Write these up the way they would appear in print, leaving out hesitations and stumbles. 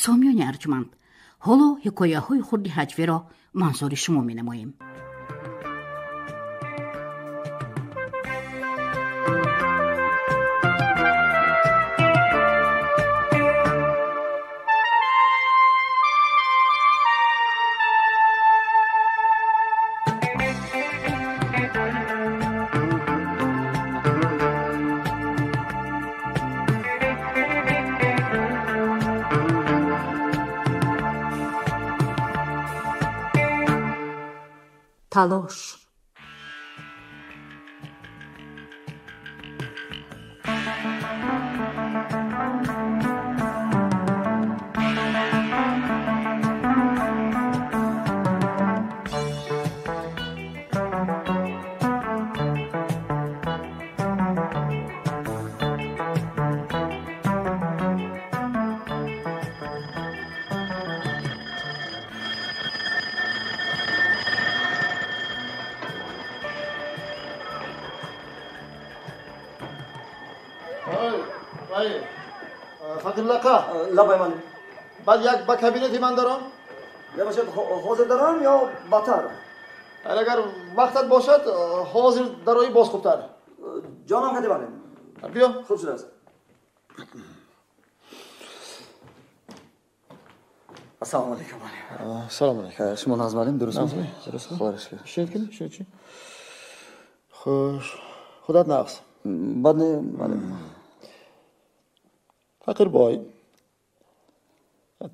Сомиёни арҷманд, ҳоло ҳикояҳои хурди ҳаҷвиро манзури шумо менамоем. Талош. Лабай ман. Баъд як ба кабинети ман даром? Я бошад ҳозир даром ё баъдтар? Агар вақтат бошад, ҳозир дарои боз хубтар. Ҷонам кади балем. Биё. Хуб шудааст. Ассалому алайкум. Салом алайкум. Шумо нағз малим, дурустми? Дуруст. Худоро шукр. Шинед кунед, шинед чи? Хуш. Худат нағз. Бад не, малим. Фақирбой,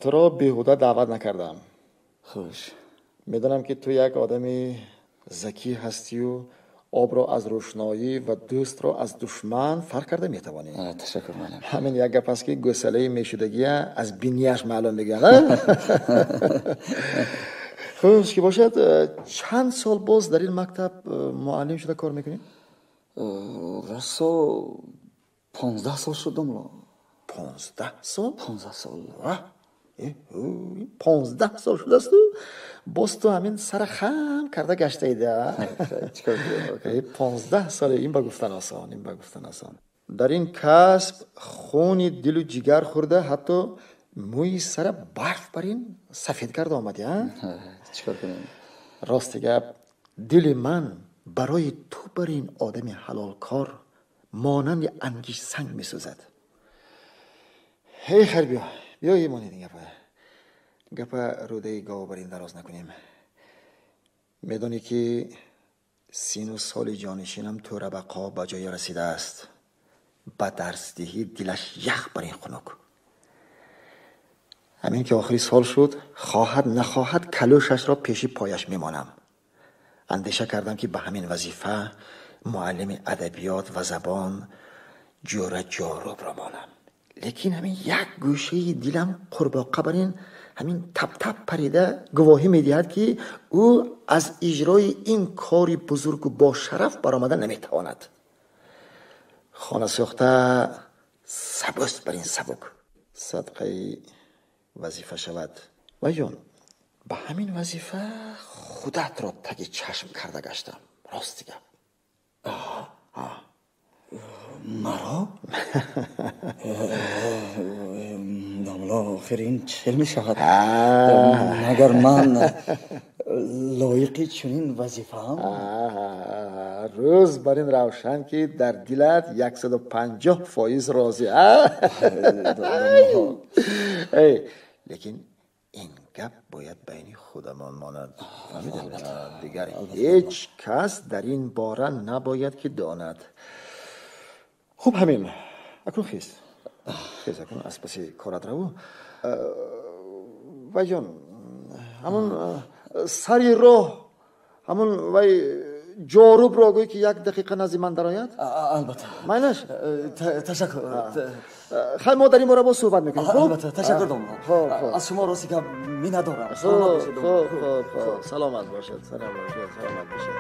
туро беҳуда даъват накардам. Хуш. Медонам, ки ту як одами закӣ ҳастию обро аз рӯшноӣ ва дӯстро аз душман фарқ карда метавонӣ. Ташаккур, малим. Ҳамин як гап аст, ки гӯсалаи мешудагия аз бинияш маълум мегардад. Хуш ки бошад, чанд сол боз дар ин мактаб муаллим шуда кор мекунӣ? Расо 15 сол шуд, домло. 15 сол? 15 сол. 15 сол шудасту боз ту ҳамин сара хам карда гаштаида. 15 соли ин ба гуфтан осон, ин ба гуфтан осон. Дар ин касб хуни дилу ҷигар хӯрда, ҳатто мӯи сара барф бар ин сафед карда омадӣ, а? Чикор кунем? Рости гап, дили ман барои ту бар ин одами ҳалолкор монанди ангишт санг месӯзад. Эй хайр, биё, биё имонед ин гапа. Гапа рӯдаи гов бар ин дароз накунем. Медонӣ, ки сину соли ҷонишинам тӯрабақо ба ҷое расидааст. Ба дарсдиҳӣ дилаш ях бар ин хунук. Ҳамин ки охири сол шуд, хоҳад нахоҳад калӯшашро пеши пояш мемонам. Андеша кардам, ки ба ҳамин вазифа муаллими адабиёт ва забон ҷӯра ҷорубро монам. Лекин ҳамин як гӯшаи дилам қурбоқа бар ин ҳамин таптап парида гувоҳӣ медиҳад, ки ӯ аз иҷрои ин кори бузургу бошараф баромада наметавонад. Хонасӯхта сабуст бар ин сабук. Садқаи вазифа шавад. Вайҷон, ба ҳамин вазифа худатро таги чашм карда гаштам. Рости гап. Маро? Домло, охир ин чил мешавад? Магар ман лоиқи чунин вазифаам? Рӯз бар ин равшан, ки дар дилат 150% розӣ. Лекин ин гап бояд байни худамон монад. Дигар ҳеҷ кас дар ин бора набояд ки донад. Хуб, ҳамин. Акнун хез. Хез, акнун аз паси корат раву. Вайҷон, ҳамон сари роҳ, ҳамон вай ҷорубро гӯй, ки як дақиқа назди ман дарояд? Албатта. Майлаш? Ташаккур. Хай, мо дар ин бора боз суҳбат мекунем. Албатта, ташаккур, домло. Аз шумо рости гап миннатдорам. Саломат бошед. Хуб, хуб, хуб. Саломат бошед, саломат бошед, саломат бошед.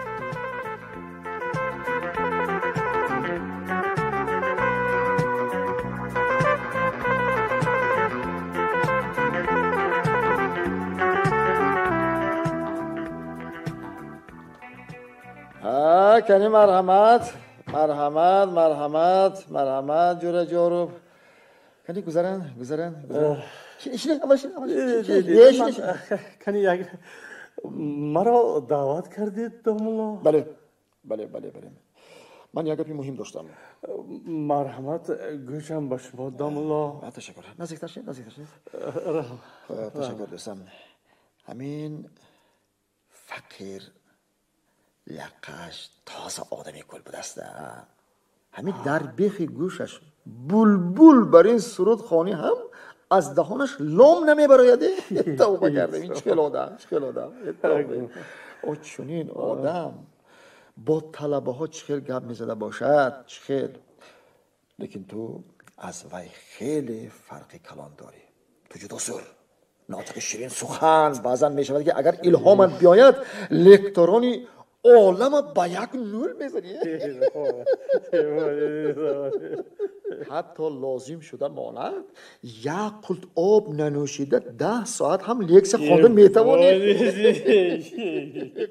Кани марҳамат, марҳамат, марҳамат, марҳамат, ҷӯра ҷоруб. Кани гузаран, гузаран, гузаран. Шини. Маро даъват кардед, домулло? Бале, бале, бале, бале. Ман як гапи муҳим доштам. Марҳамат, гӯшам ба шумо, домулло. Ташаккур. Наздиктар шед, наздиктар шед. Ташаккур, дӯстам. Ҳамин фақир лақаш тоза одами кул будааст. Ҳамин дар бехи гӯшаш булбул бар ин суруд хонӣ ҳам аз даҳонаш лом намебарояд. Тавба кардем, ин чӣ хел одам, чӣ хел одам. О, чунин одам бо талабаҳо чӣ хел гап мезада бошад, чӣ хел. Лекин ту аз вай хеле фарқи калон дорӣ. Ту ҷудо зур, нотиқи ширин сухан. Баъзан мешавад ки агар илҳомат биёяд, лекторони олама ба як нул мезанӣ. Ҳатто лозим шуда монад, як қулт об нанӯшида 10 соат ҳам лексия хонда метавонӣ.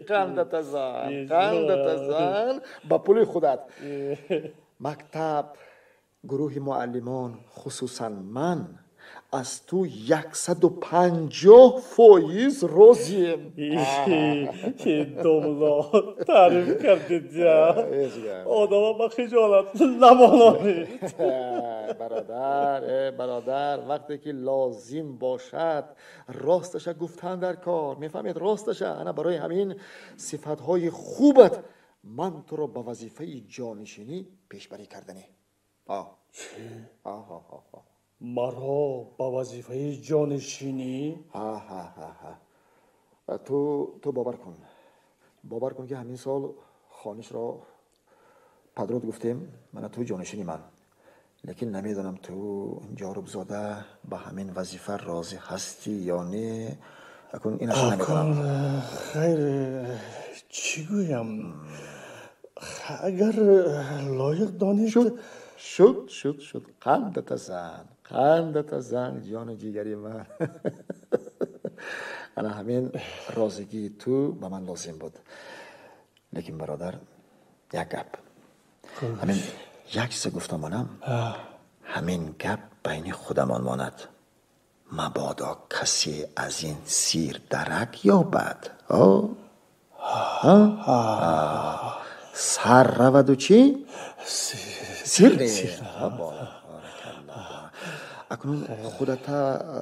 Қандатазан, қандатазан ба пули худат. Мактаб, гурӯҳи муаллимон, хусусан ман аз ту 150% розием. Домулло, таъриф кардед, одама ба хиҷолат намононед. Бародар, бародар, вақте ки лозим бошад росташа гуфтан дар кор. Мефаҳмед, росташа. Ана барои ҳамин сифатҳои хубат ман туро ба вазифаи ҷонишинӣ пешбарӣ карданӣ. Маро ба вазифаи ҷонишинӣ? Ту бовар кун, бовар кун ки ҳамин сол хонишро падрод гуфтем, мана ту ҷонишини ман. Лекин намедонам ту Ҷорубзода ба ҳамин вазифа розӣ ҳастӣ ё не. Акун инашро намедонам. Хайр, чӣ гӯям, агар лоиқ донед. Шуд, шуд, шуд. Қандатазан, қандатазан, ҷону ҷигари ман. Ана ҳамин розигии ту ба ман лозим буд. Лекин бародар, як гап. Ҳамин як чиза гуфтам манам, ҳамин гап байни худамон монад. Мабодо касе аз ин сир дарак ёбад. Сар раваду чӣ? Сир не. Акнун худата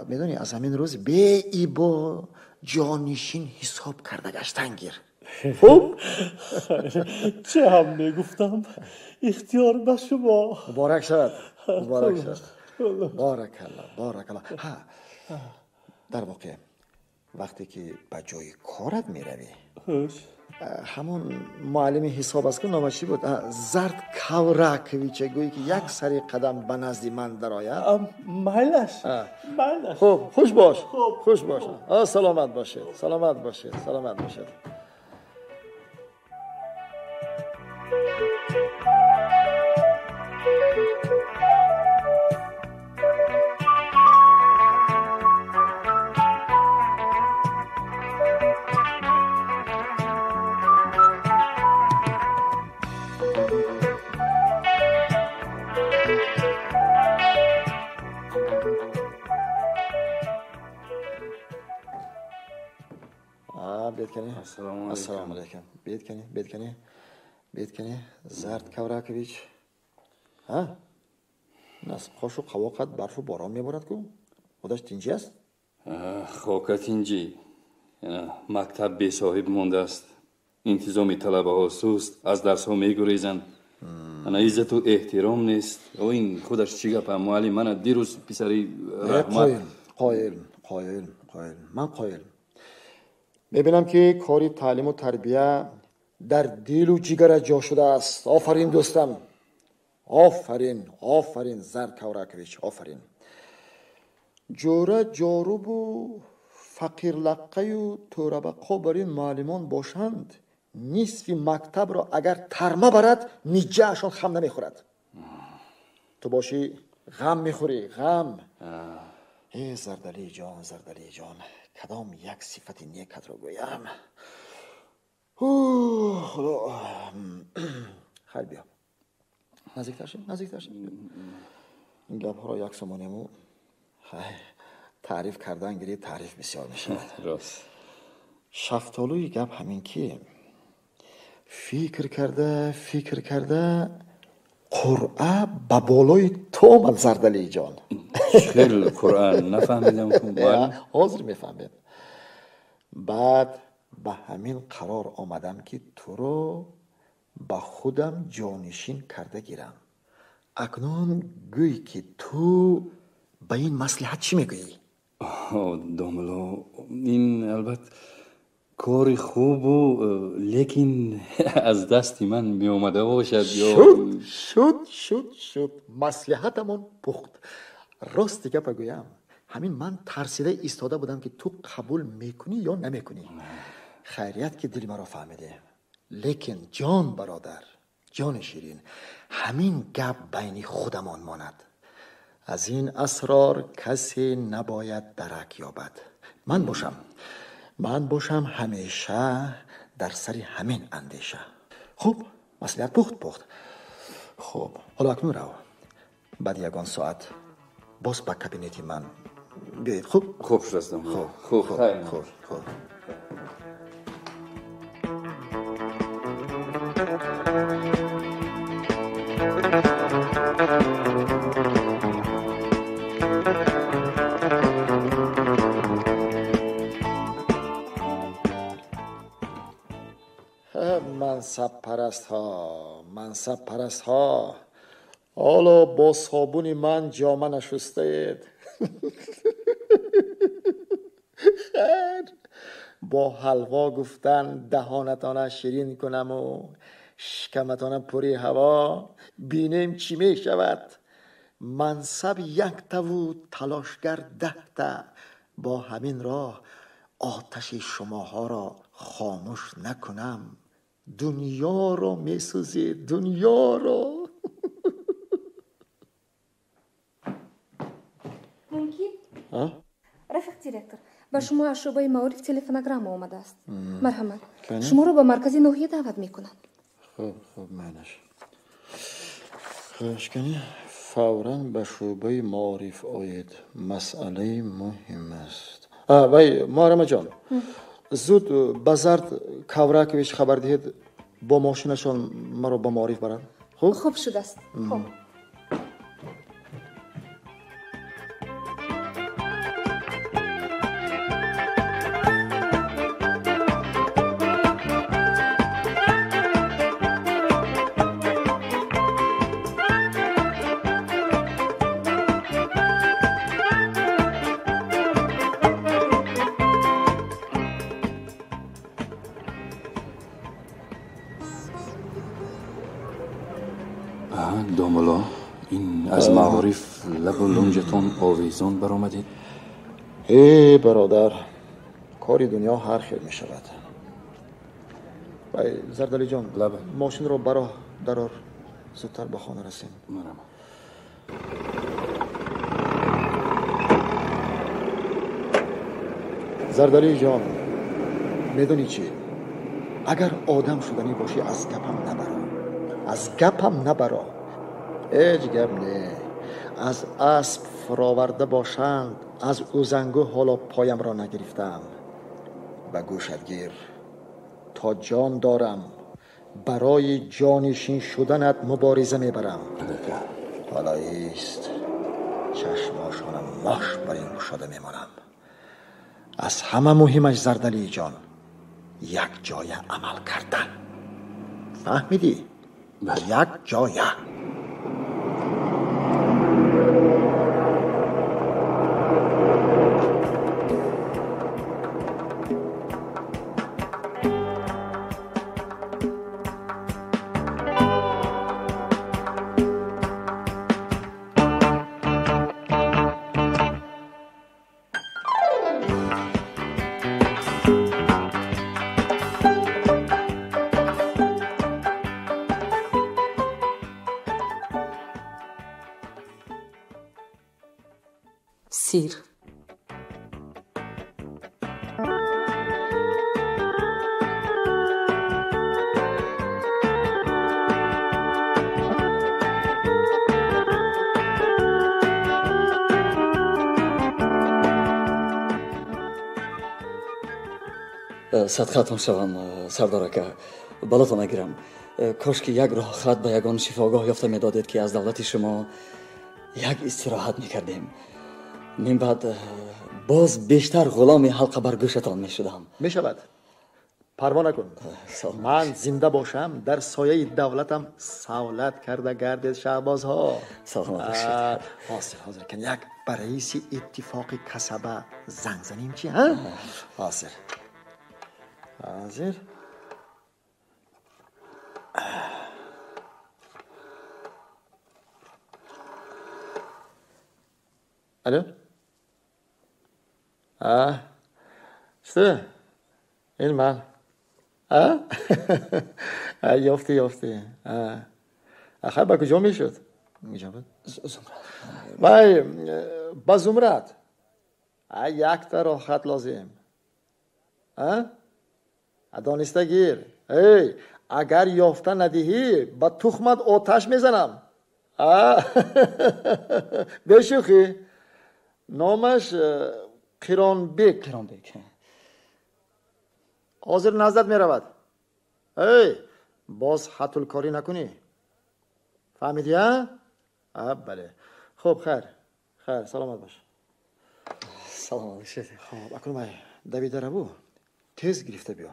медонӣ, аз ҳамин рӯз беибо ҷонишин ҳисоб карда гаштан гир. Хуб? Чӣ ҳам мегуфтам, ихтиёр ба шумо. Муборак шавад, муборак шавад. Боракалло, боракалло. Ҳа, дар воқеъ вақте ки ба ҷои корат меравӣ, ҳамон муаллими ҳисоб аст ки номаш чӣ буд? Зард Кавраковича, гӯӣ ки як сари қадам ба назди ман дарояд. Майлаш, майлаш. Хуб, хуш бош, хуш бош. Саломат бошед, саломат бошед, саломат бошед. Ассалому алайкум. Бед кани, бед кани, бед кани, Зард Кавракович. Ҳа? Нас қошу қавоқат барфу борон меборад ку? Худаш тинҷӣ аст? Хока тинҷӣ. Мактаб бесоҳиб мондааст. Интизоми талабаҳо суст, аз дарсҳо мегурезанд. Ана иззату эҳтиром нест. О, ин худаш чӣ гапа? Муаллим, мана дирӯз писари Раҳмат. Қоил, қоил, қоил. Ман қоил. Мебинам ки кори таълиму тарбия дар дилу ҷигара ҷо шудааст. Офарин, дӯстам, офарин, офарин, Зард Кавракович, офарин. Ҷӯра ҷорубу фақирлаққаю тӯрабақо бар ин муаллимон бошанд, нисфи мактабро агар тарма барад, миҷаашон хам намехӯрад. Ту бошӣ ғам мехӯрӣ, ғам. Э, Зардалиҷон, Зардалиҷон, кадом як сифати некатро гӯям? Худо, хайр, биё наздиктар шед, наздиктар шед. Ин гапҳоро як сомонему Таъриф кардан гирӣ, таъриф бисёр мешавад. Рост. Шафтолӯи гап ҳамин ки фикр карда, фикр карда, қуръа ба болои ту омад, Зардалиҷон. Хел қуръа нафаҳмидам. Ҳозир мефаҳмед. Баъд ба ҳамин қарор омадам, ки туро ба худам ҷонишин карда гирам. Акнун гӯй, ки ту ба ин маслиҳат чӣ мегӯӣ? Домулло, ин албатта кори хубу, лекин аз дасти ман меомада бошад ё Шуд, шуд, шуд, шуд, маслиҳатамон пухт. Рости гапа гӯям, ҳамин ман тарсида истода будам, ки ту қабул мекунӣ ё намекунӣ. Хайрият, ки дили маро фаҳмидӣ. Лекин, ҷон бародар, ҷони ширин, ҳамин гап байни худамон монад. Аз ин асрор касе набояд дарак ёбад. Ман бошам ҳамеша дар сари ҳамин андеша. Хуб, маслиҳат пухт, пухт. Хуб, ҳоло акнун рав, баъди ягон соат боз ба кабинети ман биёед, хуб? Хуб шудааст. Хуб. Хуб. Хуб, хуб. Мансабпарастҳо, мансабпарастҳо, ҳоло бо собуни ман ҷома нашустаед. Хайр, бо ҳалво гуфтан даҳонатона ширин кунаму шикаматона пури ҳаво, бинем чӣ мешавад. Мансаб яктаву талошгар 10та. Бо ҳамин роҳ оташи шумоҳоро хомӯш накунам, дунёро месӯзед, дунёро. Мумкин, рафиқ директор, ба шумо аз шӯъбаи маориф телефонограмма омадааст. Марҳамат, шуморо ба маркази ноҳия даъват мекунанд. Хуб, хуб, майлаш. Хуш, кани, фавран ба шӯъбаи маориф оед, масъалаи муҳим аст. Вай, Муҳаррамаҷон, зуд ба Зард Кавракович хабар диҳед, бо мошинашон маро ба маориф баранд. Хуб. Хуб шудааст, хуб. Домулло, ин аз маориф лабу лунҷатон овезон баромадед. Э, бародар, кори дунё ҳар хел мешавад. Вай, Зардалиҷон, мошинро ба роҳ дарор, зудтар ба хона расем. Марҳамат. Зардалиҷон, медонӣ чӣ? Агар одам шуданӣ бошӣ, аз гапам набаро, аз гапам набаро. Ҳеҷ гап не, аз асп фуроварда бошанд, аз узангу ҳоло поямро нагирифтам. Ба гӯшат гир, то ҷон дорам, барои ҷонишин шуданат мубориза мебарам. Ҳоло ист, чашмошонам мош бар ин кушода мемонам. Аз ҳама муҳимаш, Зардалиҷон, як ҷоя амал кардан. Фаҳмидӣ? Як ҷоя. Сир. Садқатон шавам, сардор ака, балотон нагирам. Кош ки як роҳхат ба ягон шифогоҳ ёфта медодед, ки аз давлати шумо як истироҳат мекардем. Мин баъд боз бештар ғуломи ҳалқа бар гӯшатон мешудам. Мешавад. Парво накун. Ман зинда бошам, дар сояи давлатам савлат карда гардед, шаҳбозҳо. Саломат бошед. Ҳозир, ҳозир кан як ба раиси иттифоқи касаба занг занем, чи, ҳа? Ҳозир. Ҳозир. Алло? А? Что? Ин ман. А? Ёфтӣ, ёфтӣ. Ахай, ба куҷо мешуд? Куҷо буд? Зумрад. Вай, ба Зумрад. А якта роҳхат лозим. А? Дониста гир. Эй, агар ёфта надиҳӣ, ба тухмат оташ мезанам. А? Бешӯхӣ. Номаш Қиронбек. Қиронбек. Ҳозир наздат меравад. Эй, боз ҳатулкорӣ накунӣ. Фаҳмидӣ, а? А, бале. Хуб, хайр. Хайр, саломат бош. Саломат бошед. Хуб, акнун вай давида раву, тез гирифта биё.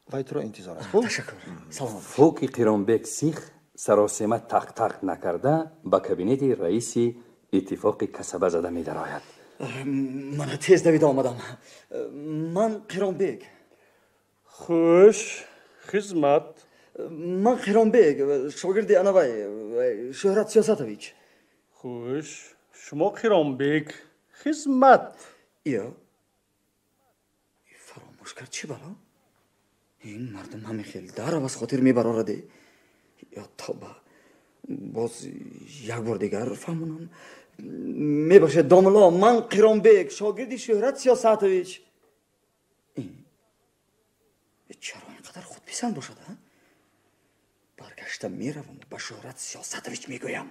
Вай туро интизор аст. Хуб? Ташаккур. Саломат. Фуки Қиронбек сих саросема тақ-тақ накарда ба кабинети раиси иттифоқи касаба зада медарояд. Мана тез давида омадам. Ман Қиронбек. Хуш, хизмат. Ман Қиронбек, шогирди анавай Шӯҳрат Сиёсатович. Хуш, шумо Қиронбек, хизмат. Ё, фаромӯш кард, чӣ бало? Ин мардум ҳамин хел дарав аз хотир мебарораде. Ё тоба, боз як бор дигар фаҳмонам. Мебошед, домулло, ман Қиронбек, шогирди Шӯҳрат Сиёсатович. Чаро ин қадар худписанд бошад, а? Баргашта мераваму ба Шӯҳрат Сиёсатович мегӯям.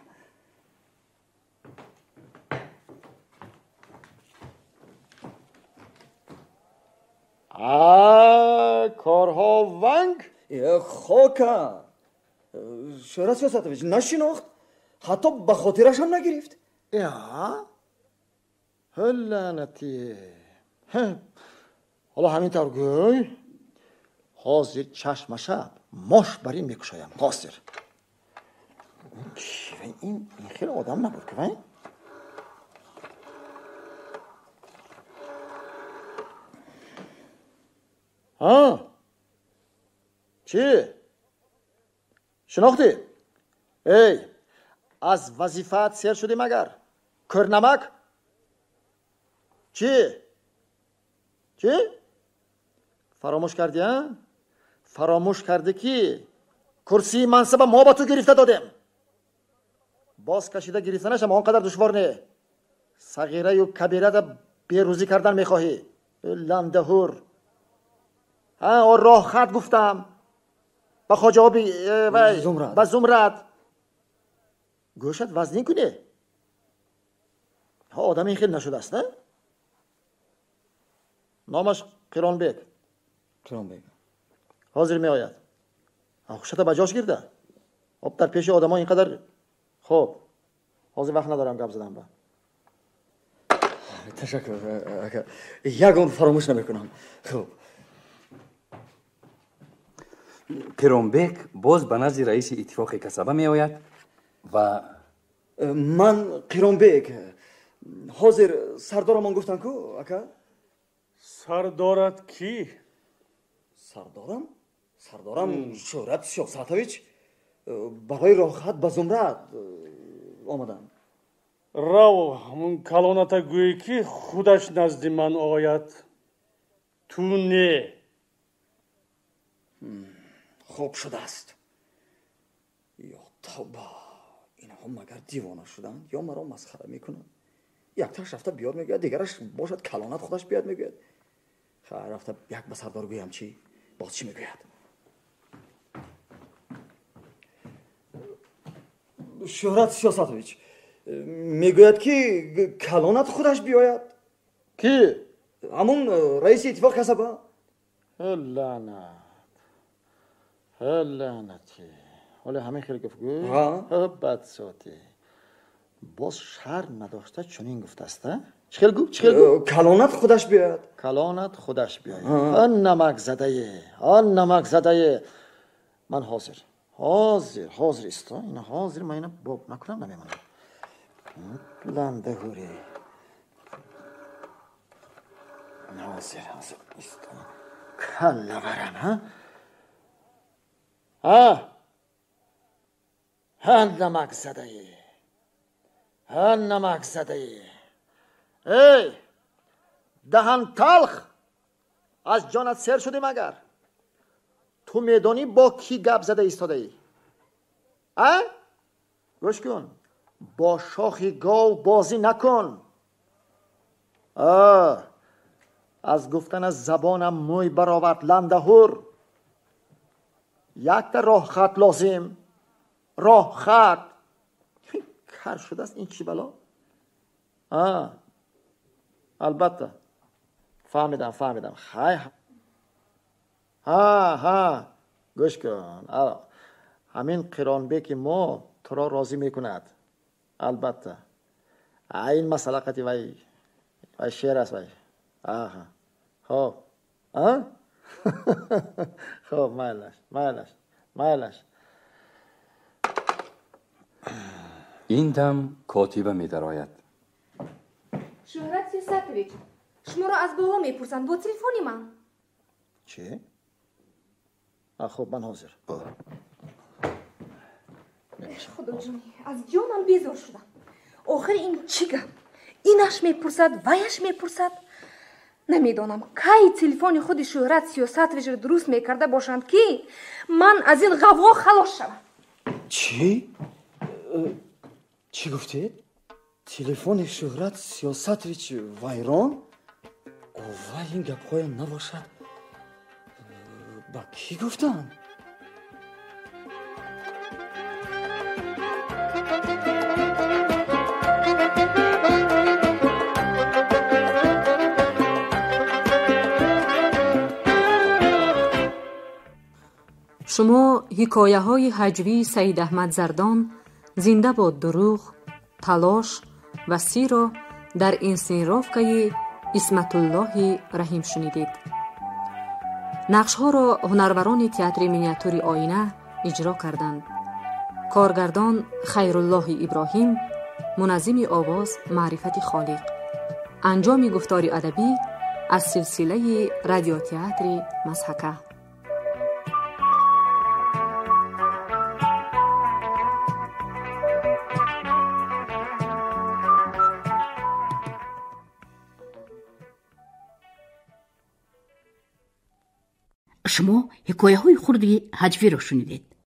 А, корҳо ванг? Хока! Шӯҳрат Сиёсатович нашинохт, ҳатто ба хотирашам нагирифт. Я? Лаънатӣ. Ҳоло ҳамин тавр гӯй. Ҳозир чашмаша мош бар ин мекушоям. Ҳозир. Ин хеле одам набуд, ки вай? Ҳа? Чӣ? Шинохтӣ? Эй, аз вазифаат сер шудӣ магар? Кӯрнамак? Чӣ? Чӣ? Фаромӯш кардӣ, а? Фаромӯш кардӣ, ки курсии мансаба мо ба ту гирифта додем. Боз кашида гирифтанашам он қадар душвор не. Сағираю кабирата берӯзӣ кардан мехоҳӣ. Ландаҳур. Ҳа, о роҳхат гуфтам. Ба хоҷаоби ба Зумрад. Гӯшат вазнин кунӣ. Ҳа, одам ин хел нашудааст, на? Номаш Қиронбек. Қиронбек. Ҳозир меояд. Хушата ба ҷош гирда. Об дар пеши одамо ин қадар. Хуб, ҳозир вақт надорам гап задан ба. Ташаккур, ака. Ягон фаромӯш намекунам. Хуб. Қиронбек боз ба назди раиси иттифоқи касаба меояд ва ман Қиронбек. Ҳозир сардорамон гуфтанд ку, ака? Сардорат кӣ? Сардорам? Сардорам Шӯҳрат Сиёсатович. Барои роҳхат ба Зумрад омадам. Рав, ҳамун калоната гӯӣ, ки худаш назди ман ояд. Ту не. Хоб шудааст. Ё тавба, инҳо магар дивона шуданд ё маро масхара мекунанд? Якташ рафта биёд мегӯяд, дигараш бошад калонат худаш биёд мегӯяд. Хайр, рафта як ба сардор гӯям, чӣ? Боз чӣ мегӯяд? Шӯҳрат Сиёсатович мегӯяд, ки калонат худаш биёяд. Кӣ? Ҳамун раиси иттифоқ касаба. Лаънат, лаънати. Ҳоле ҳамин хел гуфт гӯ? Бадзотӣ. Боз шарм надошта чунин гуфтааст, а? Чӣ хел гуфт? Чӣ хел гуфт? Калонат худаш биёяд. Калонат худаш биёяд. Он намакзадае, он намакзадае. Ман ҳозир, ҳозир, ҳозир исто. Ина ҳозир ман ина боб накунам намемонам. Ландаҳуре. Ҳозир, ҳозир исто. Каллаварам, ҳа? Ҳа? Ҳа намакзадае. Ҳа намакзадае. Эй, даҳан талх, аз ҷонат сер шудӣ магар? Ту медонӣ бо кӣ гап зада истодаӣ? А? Гӯш кун, бо шохи гов бозӣ накун. Аз гуфтана забонам мӯй баровард, ландаҳур. Якта роҳхат лозим. Роҳхат. Кар шудааст ин чӣ бало? Албатта. Фаҳмидам, фаҳмидам. Хай. Ҳа, ҳа. Гӯш кун. Ҳамин Қиронбеки мо туро розӣ мекунад. Албатта. Ин масъала қати вай шер аст вай. Аҳа. Хоб. А? Хоб, майлаш, майлаш, майлаш. Ин дам котиба медарояд. Шӯҳрат Сиёсатович, шуморо аз боло мепурсанд бо телефони ман. Чӣ? Хуб, ман ҳозир. Худоҷонӣ, аз ҷонам безор шудам. Охир ин чӣ гап? Инаш мепурсад, ваяш мепурсад. Намедонам, кай телефони худи Шӯҳрат Сиёсатовичро дуруст мекарда бошанд, ки ман аз ин ғавғо халос шавам. Чӣ? Чӣ гуфтед? Телефони Шӯҳрат Сиёсатович вайрон? Вай, ин гапҳоям набошад. Ба кӣ гуфтанд? Шумо ҳикояҳои ҳаҷвии Саид Аҳмад Зардон «Зинда бод дурӯғ», «Талош» ва «Сӣ»-ро дар инсценировкаи Исматуллоҳи Раҳим шунидед. Нақшҳоро ҳунарварони театри миниатюри «Оина» иҷро карданд. Коргардон Хайруллоҳи Иброҳим, муназзими овоз Маърифати Холиқ. Анҷоми гуфтори адабӣ аз силсилаи радиотеатри «Мазҳака». Шумо ҳикояҳои хурди ҳаҷвиро шунидед.